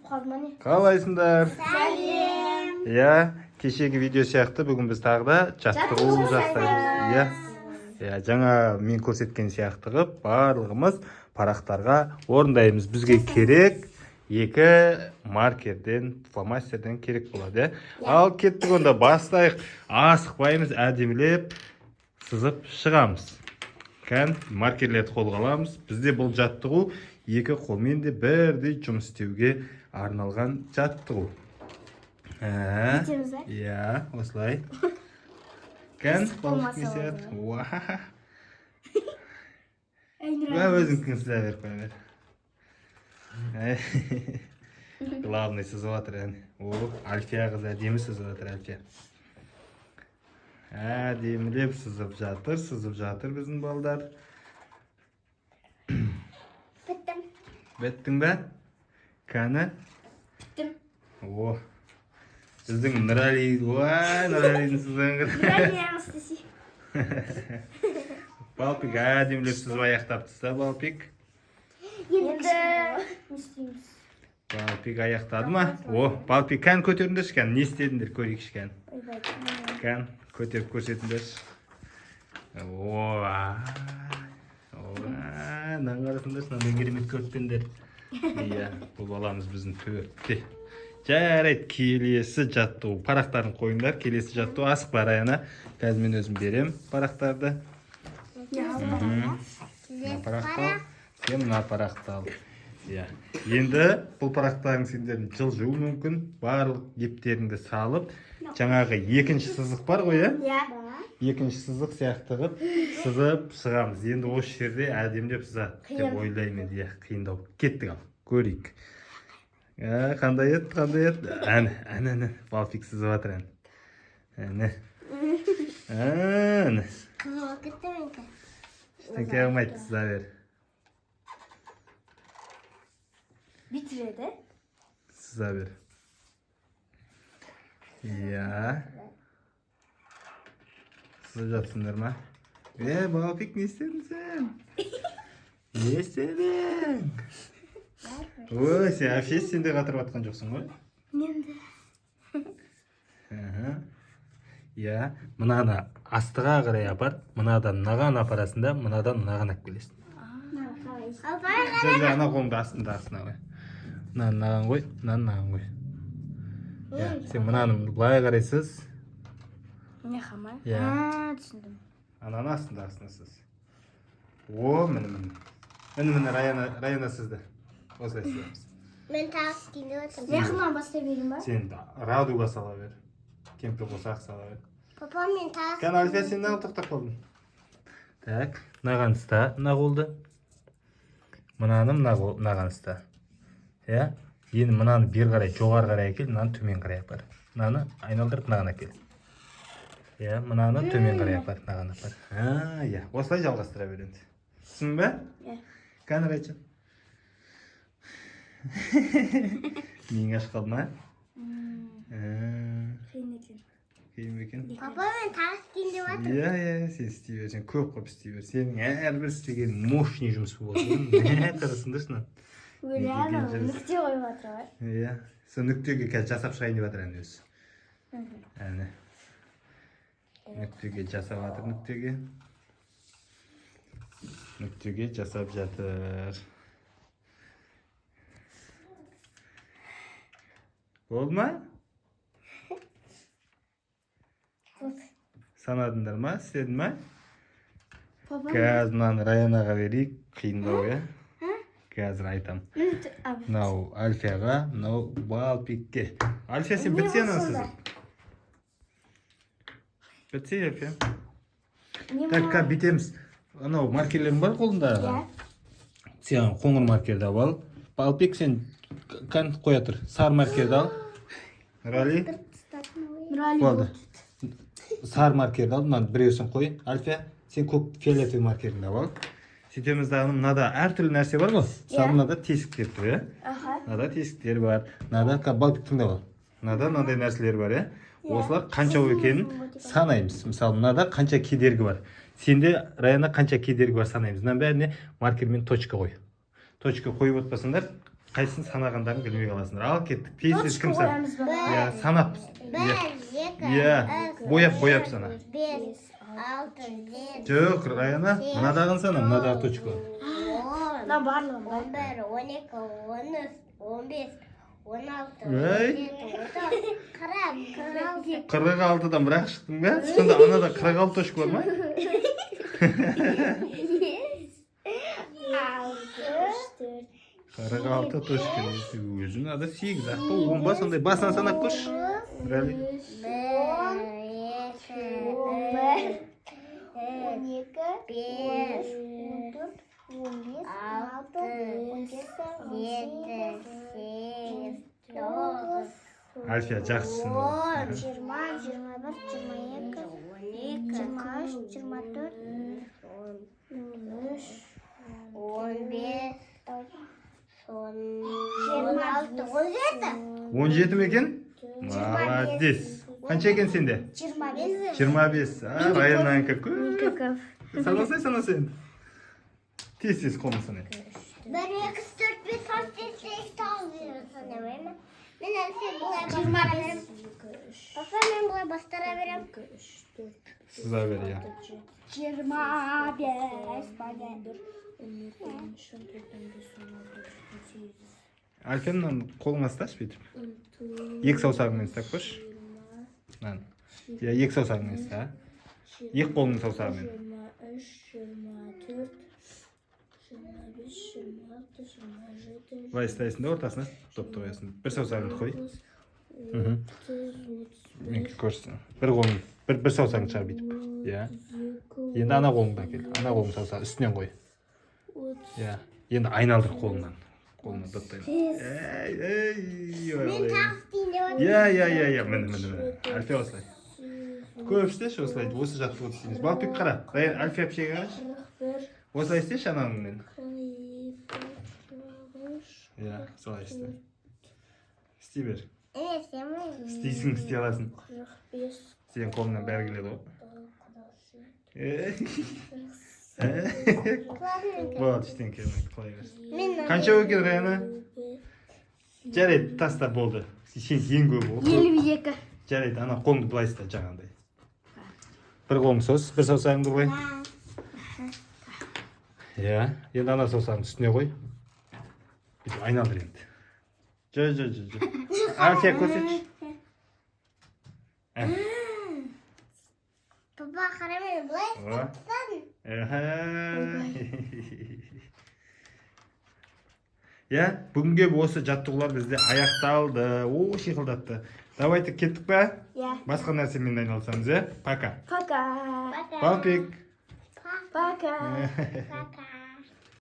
Қалды ма, не? Қалайсыңдар? Сәлем! Иә, кешегі видео сияқты бүгін біз тағы да жаттығу жасаймыз. Иә. Иә, жаңа мен көрсеткен сияқты қылып барлығымыз парақтарға орындаймыз. Бізге керек екі маркерден, фломастерден керек болады, иә. Ал кеттік онда, бастайық. Асықпаймыз, әдемілеп сызып шығамыз. Кән, маркерлерді қолға аламыз. Бізде бұл жаттығу екі қолмен де бірдей жұмыс істеуге арналған жаттығу. Ә, Бүйтеміз, ә? Иә, осылай. Кән, Қисық балшық болмаса не сияқты. болады. Уа. Әй, Уа, өзіңдікін сыза бер, қоя бер. Әй, главный сызып жатыр, әне. О, Альфия қыз әдемі сызып жатыр, Альфия. Әдемілеп сызып жатыр, сызып жатыр біздің балдар. Біттім. Біттің бе? Кәні? Біттім. О, біздің Нұрали, ой, Нұралидің сызығын қара. Нұрали істесе. Балпик әдемілеп сызып аяқтап тастады, Балпик. Енді не істейміз? Балпик аяқтады ма? О, Балпик, кән, көтеріңдерші, кән, не істедіңдер, көрейікші, кән. Ойбай. Кән, көтеріп көрсетіңдерші. О, о, мынаны қарасаңдаршы, мынандай керемет көріппендер. Иә, бұл баламыз біздің 4-те. Жарайды, келесі жаттығу. Парақтарын қойыңдар, келесі жаттығу. Асықпа, Раяна. Қазір мен өзім берем парақтарды. Мына парақты ал. Сен мына парақты ал. Иә. Енді бұл парақтарың сендердің жылжуы мүмкін. Барлық ептеріңді салып, жаңағы екінші сызық бар ғой, иә? Иә. Екінші сызық сияқты қылып сызып шығамыз. Енді осы жерде әдемілеп сызады деп Қиын. ойлаймын енді, иә, қиындау. Кеттік ал, көрейік. Ә, қандай еді, қандай еді? Әне, әне, әне, Балфик сызып жатыр, әне. Әне. Әне. Қызыл болып кетті менікі. Ештеңке қылмайды, сыза бер. Бітіреді. Сыза бер. Иә. Сызып жатсыңдар ма? Е, Балпик, не істедің сен? Не істедің? Ой, сен вообще сен де қатырып жатқан жоқсың ғой. Енді. Аха. Иә, мынаны астыға қарай апар, мынадан мынаған апарасың да, мынадан мынаған алып келесің. Апай. Жоқ, жоқ, ана қолыңды астында, астына қой. Мынаны мынаған қой, мынаны мынаған қой. Иә, сен мынаны былай қарай сыз, Не қамай? Иә. А, түсіндім. Ананы астында, астына сыз. О, міне, міне. Міне, міне, Раяна, Раяна сызды. Осылай сызамыз. Мен тағы істейін деп жатырмын. Жақыннан бастай берейін ба? Сен радуга сала бер. Кемпір қосақ сала бер. Папа, мен тағы Кәне, Альфия, сен неғып тоқтап қалдың? Так, мынаған ұста, мына қолды. Мынаны мына қол, мынаған ұста. Иә? Енді мынаны бері қарай, жоғары қарай әкел, мынаны төмен қарай апар. Мынаны айналдырып мынаған әкел. Иә, мынаны төмен қарай апар, мынаған апар. А, иә, осылай жалғастыра бер енді. Түсіндің бе? Иә. Кәне, Райча. Миың ашып қалды ма? Ә, Қиын екен. Қиын ба екен? Папа, мен тағы істейін деп жатырмын. Иә, сен істей бер, сен көп қылып істей бер. Сенің әрбір істегенің мощный жұмыс болады. Мә, қарасаңдаршы мынаны. Өлі, Не анау деген жұмыс? нүкте қойып жатыр ғой. Иә, сол нүктеге қазір жасап шығайын деп жатыр, әне өзі. Әне. Нүктеге жасап жатыр, нүктеге. Нүктеге жасап жатыр. Болды ма? Болды. Санадыңдар ма? Істедің ма? Папа. Қазір мынаны Раянаға берейік, қиындау, иә? Қазір айтам. Нүкте. А, Мынау Альфияға, мынау Балпикке. Альфия, сен Не бітсе ол ананы сонда? сызып. Бітсе, Альфия. Не Так, мынау? қазір бүйтеміз. Анау маркерлерің бар қолында? Иә. Сен қоңыр маркерді алып ал. Балпик, сен кән, қоя тұр. Сары маркерді ал. Нұрали, Нұрали болды. Сары маркерді ал, мынаны біреусін қой. Альфия, сен көк, фиолетовый маркеріңді алып ал. Сөйтеміз дағы, мынада әртүрлі нәрсе бар ғой. Мысалы, Иә. мынада тесіктер тұр, иә? Аха. Мынада тесіктер бар. Мынада Балпик, тыңдап ал. Мынада мынандай нәрселер бар, иә? Иә. Осылар қанша екенін санаймыз. Мысалы, мынада қанша кедергі бар. Сенде, Раяна, қанша кедергі бар, санаймыз. Мынаның бәріне маркермен точка қой. Точка қойып отпасаңдар, Қайсысын санағандарың білмей қаласыңдар. Ал кеттік. Тез тез Точка кім сан? қоямыз ба? Иә, санап. Бір, Иә. екі, Иә. үш, Бояп, бояп сана. 5, 6, 7, Жоқ, Раяна, мынадағы сана, мынадағы точка. 10, Мына барлығы ба? 11, 12, 13, 15, 16, Ей. 17, 19, 40, 46. 46-дан бірақ шықтың ба? Сонда анада 46 точка бар ма? 6, 4, 46 точка. Өзі мынада 8 ақ па, 10 ба, сондай басынан санап көрші. Нұрәли. 1, 2, 11, 3, 12, 5, 14, 15, 6, 16, 7, 17, 8, 9, Альфия жақсысың. 10, 20, 21, 22, 12, 23, 24, 13, 15, 16, 17. 17 ме екен? Молодец. Қанша екен сенде? 25. 25. А, Раянанікі көп. Көп. Санасай, санасай енді. Тез тез қолмен санай. 1, 2, 3, 4, 5, 6, 7, 8, 9 деп санаймын. Мен әлі былай бастыра беремін. Папа, мен былай бастыра беремін. Сыза бер, иә. 25 бана. Альфия, мынаны қолыңа ұсташы бүйтіп. Екі саусағыңмен ұстап көрші. Мынаны. Иә, екі саусағыңмен ұста. Екі қолыңның саусағымен. 23, 24, 25, 26, 27, Былай ұстайсың да, ортасына допты қоясың. Бір саусағыңды қой. 30, Мен көрсін. Бір қолың, бір саусағыңды шығар бүйтіп. Иә. 32, Енді ана қолыңды әкел. Ана қолыңның саусағын үстінен қой. 30, Иә. Енді айналдыр қолыңнан. Қолыңнан допты айналдыр. Ей, ей, ой, Мен ой. тағы істейін деп жатырмын. Иә, иә, иә, иә, міне, міне, міне. Альфия осылай. Көп істеші осылай. Осы жаттығуды істейміз. Балпик, қара. Раян, Альфия әпшеге қарашы. 41, Осылай істеші ананыңмен. 42, 43, Иә, солай істе. Істей бер. Емес, емей. Істейсің, істей аласың. 45, Сенің қолыңнан бәрі келеді ғой. 46, Құлағым. Болады, ештеңе келмейді, құлай берсін. Мен Қанша екен, Раяна? Жарайды, таста, болды. Сен ең көбі ғой. 52. Жарайды, ана қолыңды былай ұста жаңағындай. Бір қолыңды соз, бір саусағыңды қой. Иә, енді ана саусағыңды үстіне қой. Бүйтіп айналдыр енді. Жо, жо, жо, жо. Альфия, көрсетші. Ә. Папа, қара, мен былай О. істеп. Аха. Иә, бүгінге осы жаттығулар бізде аяқталды. О, шиқылдатты. Давайте кеттік па? Иә. Басқа нәрсемен айналысамыз, иә? Пока. Пока. Пока. Балпик. Пока. Пока.